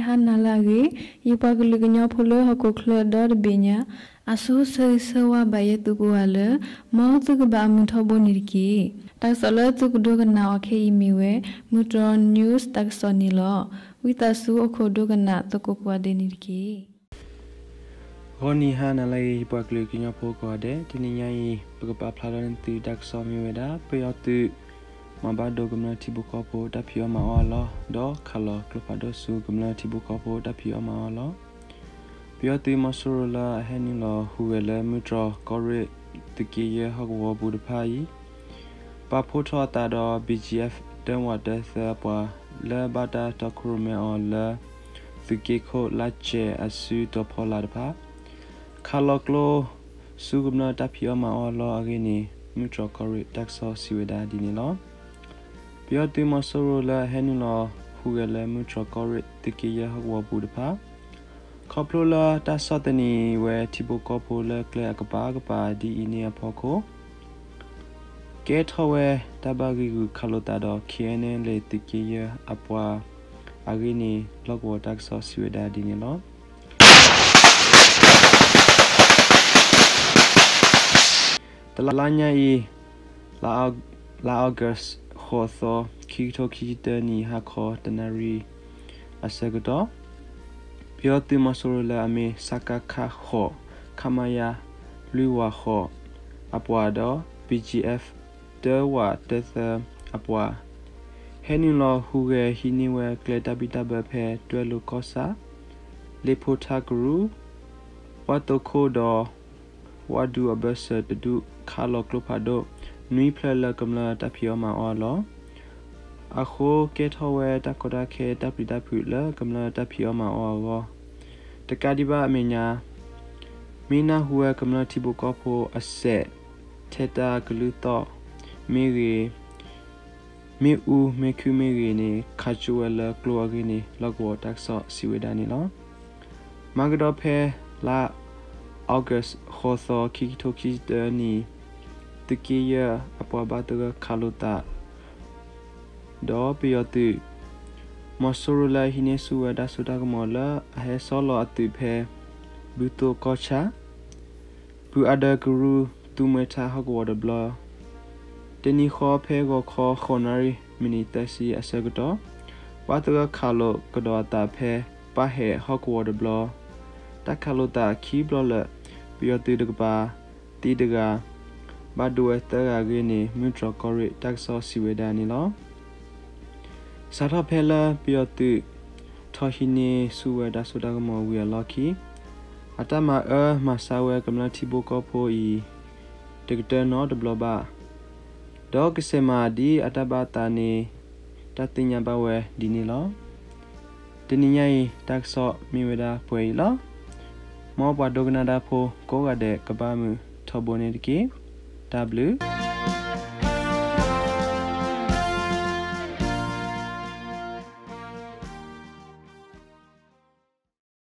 ဟါနၤလၢအဂ့ၤ, ယပှၤကလုာ်ကညီဖိလၢဟီၣ်ခိၣ်ချၢဒီတဘ့ၣ်ညါ, အဆိဆၢဂ့ၤဆၢဝါဘၣ်ယဲသုကိးဂၤလၢ မ်သုကဘၣ်အမုာ်ထီဘိန့ၣ်တက့ၢ်. တၢ်ကစီၣ်လၢသုကဒိကနၣ်အီၤခဲအံၤမ့ၢ်ဝဲ မုၢ်တြီၢ် news တၢ်ကစီၣ်န့ၣ်လီၤ. ဝံသးစူၤအိၣ်ခိးဒိကနၣ်သကိးကိးဂၤဒဲးန့ၣ်တက့ၢ်. ဂီၤနံၤဟါနၤလၢအဂ့ၤ ယပှၤကလုာ်ကညီဖိကိးဂၤဒဲး, တနံၤညါအံၤ ပကပာ်ဖျါထီၣ်န့ၢ်သုတၢ်ကစီၣ်မ့ၢ်ဝဲဒၣ် ပယီၤသုး မၤဘၣ်ဒိကမျၢၢ်ထံဖိကီၢ်ဖိတၢ်ဖံးအီၣ်မၤအီၣ်အလီၢ် ဒီးခးလီၤကျိဖးဒိၣ်ဆူကမျၢၢ်ထံဖိကီၢ်ဖိတၢ်ဖံးအီၣ်မၤအီၣ်အလီၢ်. ပယီၤသုးမီၤစိရိၤလၢအဟဲနုာ်လီၤဟူးဂဲၤလၢမုၢ်တြီၢ်ကီၢ်ရ့ၣ်သုးက့ယဲၢ်ဟီၣ်ကဝီၤပူၤတဖၣ်အံၤ ပာ်ဖှိၣ်ထီၣ်အသးဒီး BGF တၢဝးတၢသၢအပှၤ လၢဘၣ်တၢ်တီခိၣ်ရိၣ်မဲအီၤလၢ သုးက့ခိၣ်လါစဲးအစုတီၤဖီလာ်တဖၣ် ခးလီၤကျိ ဆူကမျၢၢ်တၢ်ဖံးအီၣ်မၤအီၣ်အလီၢ်အဂ့ၢ်န့ၣ် မုၢ်တြီၢ်ကီၢ်ရ့ၣ်တၢ်ကစီၣ်စံးဝဲဒၣ်ဒ်န့ၣ်လီၤ. ပယီၤသုးမီၤစိရိၤလၢအဟဲနုာ်လီၤဟူးဂဲၤလၢမုၢ်တြီၢ်ကီၢ်ရ့ၣ်သုးက့ယဲၢ်ဟီၣ်ကဝီၤပူၤတဖၣ် ခီဖျိလၢတၢ်ဆီၣ်သနံးဝဲထံဖိကီၢ်ဖိလၢကျဲအကပၤကပၤဒ်အံၤန့ၣ်အဖီခိၣ် ကဲထီၣ်ဝဲတၢ်ဘၣ်ဂံာ်ဂူာ်ခးလိာ်သးဒီး KNLA သုးက့ယဲၢ်အပှၤအဂ့ၢ်န့ၣ် လီၢ်ကဝီၤတၢ်ကစီၣ်စံးဝဲဒၣ်ဒ်န့ၣ်လီၤ. တလါညါအံၤ လါ August ဃိးသီ ခံကထိခံဆံတၢနံၣ် ဟါခီတနၣ်ရံၣ်အဆၢကတီၢ် ပယီၤသုးမီၤစိရိၤလၢအမ့ၢ် စကခ ဃိး ခမရ လွံၢ်ဝးဃိး အပှၤဒီး BGF တၢဝးတၢသၢအပှၤ ဟဲနုာ်လီၤဟူးဂဲၤဟံးန့ၢ်ဝဲကျဲတၢ်ဘံၣ်တၢ်ဘၢဖဲတွဲၣ်လိၤကီၢ်ဆၣ်, လ့ၣ်ဖိထၣ်ကရူၢ်, ဝၣ်သိခိၣ်ဒီး ဝၣ်ဒူအဘၢၣ်စၢၤတဒူၣ် ခးလီၤကျိဖးဒိၣ် နွံဖျၢၣ်လၢကမျၢၢ်တၢ်ဖံးအီၣ်မၤအီၣ်အလီၢ် အဃိကဲထီၣ်ဝဲတၢ်ကီတၢ်ခဲတၢ်ပျံၤတၢ်ဖုးလၢကမျၢၢ်တၢ်ဖံးအီၣ်မၤအီၣ်အဂီၢ် တကးဒံးဘၣ်အမဲာ်ညါ မ့ၢ်နၢ်ဟူဝဲကမျၢၢ်ထံဖိကီၢ်ဖိအစဲး ထဲတၢ်ကလုၢ်သီၣ်မ့ၢ်ဂ့ၤ, မ့ၣ်အူမ့ၢ်ခုၣ်မ့ၢ်ဂ့ၤန့ၣ် ခးကၠိဝဲလၢကျိအဂ့ၢ်န့ၣ် လီၢ်ကဝီၤတၢ်ကစီၣ်စံးဝဲဒၣ်န့ၣ်လီၤ. မၤကဒီးဖဲလါ August ဃိးသီ ခံကထိခံဆံတၢနံၣ် သုးက့ယဲၢ်အပှၤဘၣ်သဂၢၢ်ခးလိာ်သး ဒီးပယီၤသုး မီၤစိရိၤလၢအဟံးန့ၢ်ဆူၣ်ဝဲတၢ်စိတၢ်ကမီၤလၢအဟဲဆီလီၤအသုးဖဲ ဘုသိၣ်ကီၢ်ဆၣ် ဘုအါဒၢကရူၢ် သူမှဲထၣ်ဟီၣ်ကဝီၤတဘျီ တနံၤဃီဖဲဂီၤခီဃိးနၣ်ရံၣ် မံးနံးသၢဆံအဆၢကတီၢ် ဘၣ်သဂၢၢ်ခးလိာ်ကဒီးအသးဖဲ ပၢ်ဟဲးဟီၣ်ကဝီၤတဘျီ တၢ်ခးလိာ်သးခံဘျီလၢ ပယီၤသုးတကပၤ သံတဂၤ ဘၣ်ဒိဝဲသၢဂၤအဂ့ၢ်န့ၣ် မုၢ်တြီၢ်ကီၢ်ရ့ၣ်တၢ်ကစီၣ်စံးဝဲဒၣ်န့ၣ်လီၤ. စးထီၣ်ဖဲလၢပယီၤသုး ထီၣ်ဟံးန့ၢ်ဆူၣ်ဝဲတၢ်စိတၢ်ကမီၤဝံၤအလီၢ်ခံ အတၢ်မၤအၢမၤဆါဝဲကမျၢၢ်ထံဖိကီၢ်ဖိအံၤ တကတၢၢ်နီတဘျီဘၣ် ဒီးကစဲးမၤဒ်အတၢ်ဘၣ်သးန့ၣ် တၢ်သ့ၣ်ညါဘၣ်ဝဲဒ်န့ၣ်လီၤ. တနံၤညါအံၤ တၢ်ကစီၣ်မ့ၢ်ဝဲဒၣ်ပှဲၤအံၤလီၤ. မ်ပှၤဒိကနၣ်တၢ်ဖိကိးဂၤဒဲးကဘၣ်မုာ်ထီဘိန့ၣ်တက့ၢ်. တၢ်ဘျုး